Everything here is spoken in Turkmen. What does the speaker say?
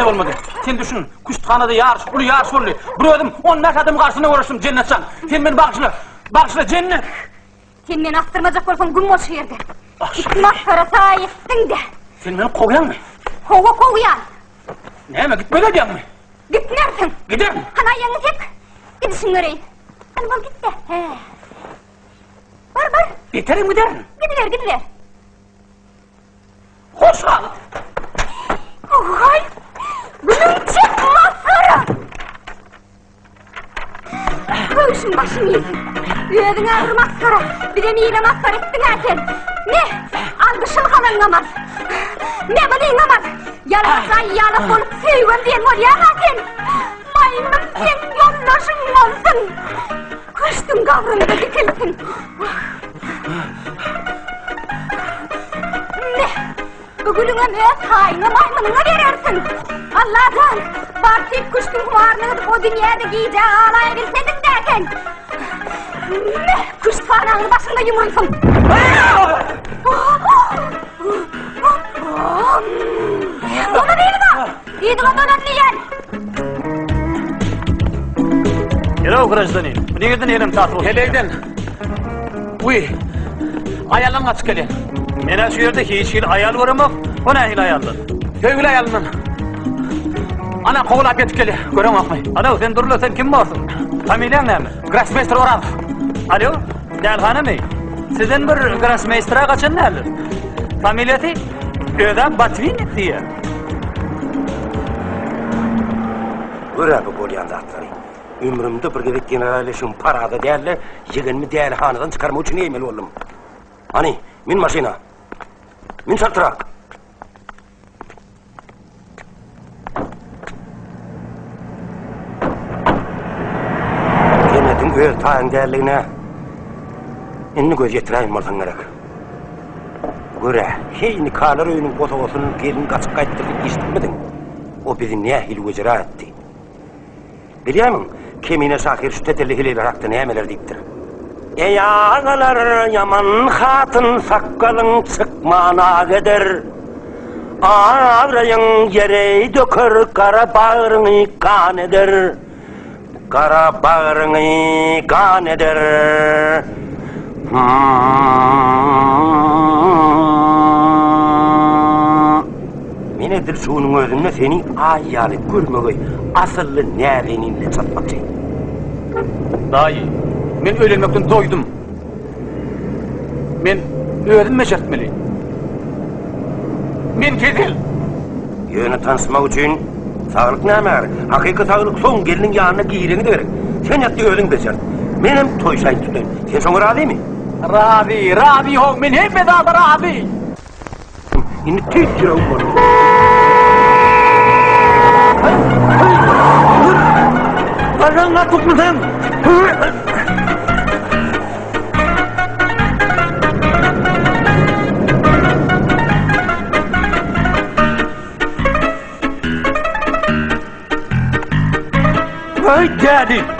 Bolmady. Sen düşün, küşthanada ýaryş, uly ýaryş boldy. Bir özüm 15 adam garşysyna göreşdim, Jennet jan. Sen meni bagyşla. Bagyşla, Jennet. Sen meni asdyrmajak bolsaň güm bol şu ýerde. It masgara saý etdiň-de. Sen meni kowýaňmy? Hawa, kowýan. Näme, gitmeli edýäňmi? Gitmersiň. Giderin. Hany aýagyňy sek. Gidişiňi göreýin. Hany bol git-de. Hä. Bar, bar. Beterem giderin. Gidiber, gidiber. Hoş gal! Haý! Günüň çek masgara! Köwşüň başyň iýsin. Özüň-ä bir masgara, bizem ile masgara etdiň-ä sen. Me, al bu şylhalaňňam al. Me, bunyňam al. Ýalaňaç aý ýalak bolup söýgem diýen bolýaň-a sen. Maýmyn seň ýoldaşyň bolsun. Küştüň gabryňda dikilsin. Me, bu gülüňem öz taýyňa maýmynyňa berersiň. Allajan, bar diýip küştüň humaryny gyzyp o dünýäde gijä galaýabilsediň-dä sen. Me, küşt hanaňy başyňda ýumrulsyn. Dolan yzyňa! Yzyňa dolan diýen! Hello, grajdanin. Bu nireden elem tatly bolsun? Heleýden. Uý. Aýaldan gaçyp gelýän. Men-ä şu ýerde hiç hili aýal göremok. O nähili aýallar? Söýgüli aýalyndan. Ana, kowalap ýetip gelýär. Göreňokmy? Alo, sen durla, sen kim borsuň? Familiýaň näme? Grossmeýster Oraz. Alo, dälhanamy? Sizden bir grossmeýstere gaçan däldir. Familiýasy özä Botwinnik diýýär. Gör-ä bu bolýan zatlary. Ömrümde bir gezek general eşigimi parada däl-de, ýegenimi dälihanadan çykarmak üçin geýmeli boldum. Hany, min maşyna. Min çaltrak. Jennetiň öz taýyň däldigine indi göz ýetiräýen bolsaň gerek. Gör-ä, heý nikalar öýüniň bosagasyny gelin gaçyp gaýtdyr diýip eşidipmidiň? O bizi nähili wejera etdi. Bilýärmiň, Kemine şahyr şu tetelli heleýler hakda nämeler diýipdir? Eý agalar, ýaman hatyn sakgalyň çykman ak eder. Abraýyň ýere döker, gara bagryňy gan eder. Gara bagryňy gan eder. Men edil şu günüň özünde seni aý ýaly görmegeý, asylly näzenin bilen çatmakçy. Daýy, men öýlenmekden doýdum. Men özüm bejertmeli. Men kesel. Ýöne tanyşmak üçin saglyk nämä gerek? Hakyky saglyk soň gelniň ýanyna gireňde gerek. Sen ýat-da özüň bejert. Menem toý şaýyny tutaýyn. Sen şoňa razymy? Razy, razy how, men hemme zada razy. Indi tüýs ýüregim boldy. Barlan gatukmy sen? Ay daddy.